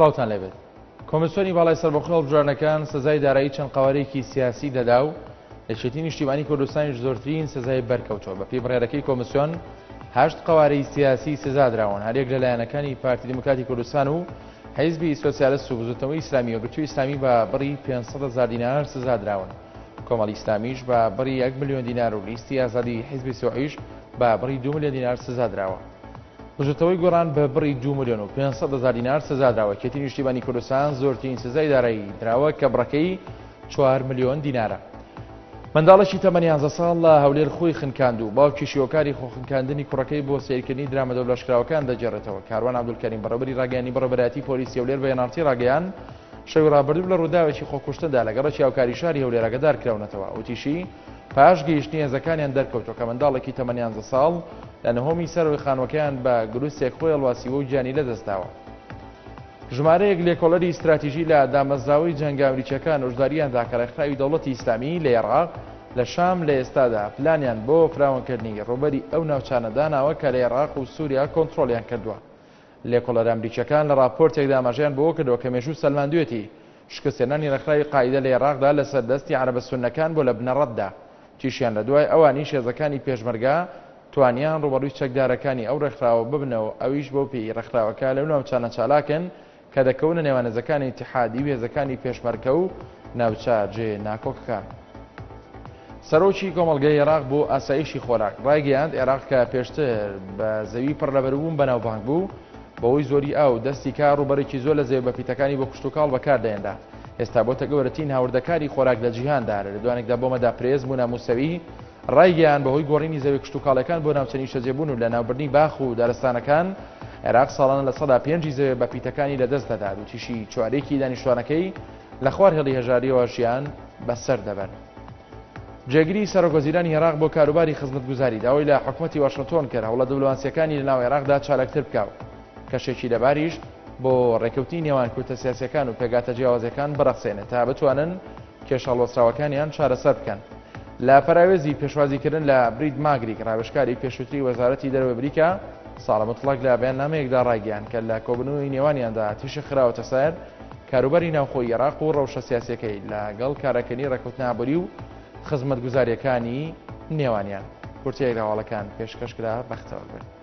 سڵاوتان لێبێت. کۆمیسیۆنی باڵای سەربەخۆی هەڵبژاردنەکان سزای دارایی چەند قەوارەیەکی سیاسی دەدا و یەکێتی نیشتیمانی کوردستانیش زۆرترین سزای بەرکەوتووە. بەپێی بڕیارەکەی کۆمیسیۆن هەشت قەوارەی سیاسی سزا دراون، هەریەک لە لایەنەکانی پارتی دیموکراتی کوردستان و حیزبی سۆسیالست و بزوتنەوەی ئیسلامی و یەکگرتووی ئیسلامی بە بڕی 500 هەزار دینار سزا دراون. کۆمەڵی ئیسلامیش بە بڕی 1 ملیۆن دینار و لیستی ئازادی حیزبی سوعیش بە بڕی 2 ملیۆن دینار سزا دراوە. بزوتنەوەی گۆڕان بە بڕی 2 ملیۆن و 500 هەزار دینار سزا دراوە. یەکێتی نیشتیمانی کوردستان زۆرترین سزای دارایی دراوە کە بڕەکەی 4 ملیۆن دینارە. منداڵێکی تەمەن 11 ساڵ لە هەولێر خۆی خنکاند و باوکیشی هۆکاری خۆخنکاندنی کوڕەکەی بۆ سەیرکردنی دراما دۆبلاژکراوەکان دەگێڕێتەوە. کاروان عەبدولکەریم بەڕێوەبەری ڕاگەیاندنی بەڕێوەبەرایەتی پۆلیسی هەولێر بە NRT ڕاگەیاند، شەوی ڕابردوو لە ڕووداوێکی خۆکوشتندا لە گەڕەکی هاوکاری شاری هەولێر ئاگادار کراونەتەوە. وتیشی، پاش گەیشتنی هێزەکانیان دەرکەوتووە کە منداڵێکی تەمەن یانزە ساڵ لە نهۆمی سەرەوەی خانووەکەیان بە گروسێک خۆی هەڵواسیوە و گیانی لەدەستداوە. ژمارەیەک لێکۆڵەری ستراتیژی لە دامەزراوەی جەنگە ئەمریکییەکان هۆشدارییان دا کە ڕێکخراوی دەوڵەتی ئیسلامی لە ئێراق لە شام لە ئێستادا پلانیان بۆ فراوانکردنی ڕووبەری ئەو ناوچانە داناوە کە لە ئێراق و سووریا کۆنترۆڵیان کردووە. لێکۆڵەرە ئەمریکییەکان لە ڕاپۆرتێکدا ئاماژەیان بەوە کردووە کە مێژوو سەلماندوێتی شکستهێنانی ڕێکخراوی قاعیدە لە ئێراقدا لەسەر دەستی عەرەبە سوننەکان بووە لە بنەڕەتدا وتیشیان لە دوای ئەوانیش هێزەکانی پێشمەرگە توانیان ڕووبەڕووی چەکدارەکانی ئەو ڕێکخراوە ببنەوە ئەویش بەو پێی ڕێکخراوەکە لەو ناوچانە چالاکن کە دەکەونە نێوان هێزەکانی ئیتیحادی و هێزەکانی پێشمەرگە و ناوچە جێ ناکۆکەکان. سەرۆکی کۆمەڵگەی عێراق بۆ ئاسایشی خۆراک ڕایگەیاند، عێراق کە پێشتر بە زەوی پڕ لە بەروبووم بەناوبانگ بوو، بەهۆی زۆری ئاو و دەستی کار ڕووبەرێکی زۆر لە زەویە بەپیتەکانی بۆ کشتوکاڵ بەکاردەهێنرا، ئێستا بۆتە گەورەترین هاوردەکاری خۆراک لە جیهاندا. لە لێدوانێکدا بۆ مەدا پرێس، مونا موسەوی ڕایگەیاند، بەهۆی گۆڕینی زەویە کشتوکاڵیەکان بۆ ناوچە نیشتەجێبوون و لەناوبردنی باخ و دارستانەکان، عێراق ساڵانە 5% زەویە بەپیتەکانی لەدەست دەدات. وتیشی، چوارێکی دانیشتوانەکەی لە خوار هێڵی هەژارییەوە ژیان بەسەر دەبەن. جێگری سەرۆکوەزیرانی عێراق بۆ کاروباری خزمەتگوزاری داوای لە حکومەتی واشنتۆن کرد هەوڵە دبلۆماسییەکانی لەناو عێراقدا چالاکتر بکا و کەشێکی لەباریش بۆ ڕێککەوتنی نێوان کوتە سیاسییەکان و پێکهاتە جیاوازەکان بڕەخسێنێت تا بتوانن کێشە هەڵوەسراوەکانیان چارەسەر بکەن. لە پەراوێزی پێشوازیکردن لە بریت ماگریک ڕاوێژکاری پێشووتری وەزارەتی دەرەوەی ئەمریکا ساڵە موتڵەک لە بەیاننامەیەکدا ڕایگەیاند کە لە کۆبوونەوەی نێوانیاندا تیشک خراوەتە سەر کاروباری ناوخۆی عێراق و ڕەوشە سیاسیەکەی لەگەڵ کاراکردنی ڕێککەوتنە ئابووری و خزمەتگوزارییەکانی نێوانیان. کورتەیەک لە هەواڵەکان پێشکەش کرا، بەختەوەر بن.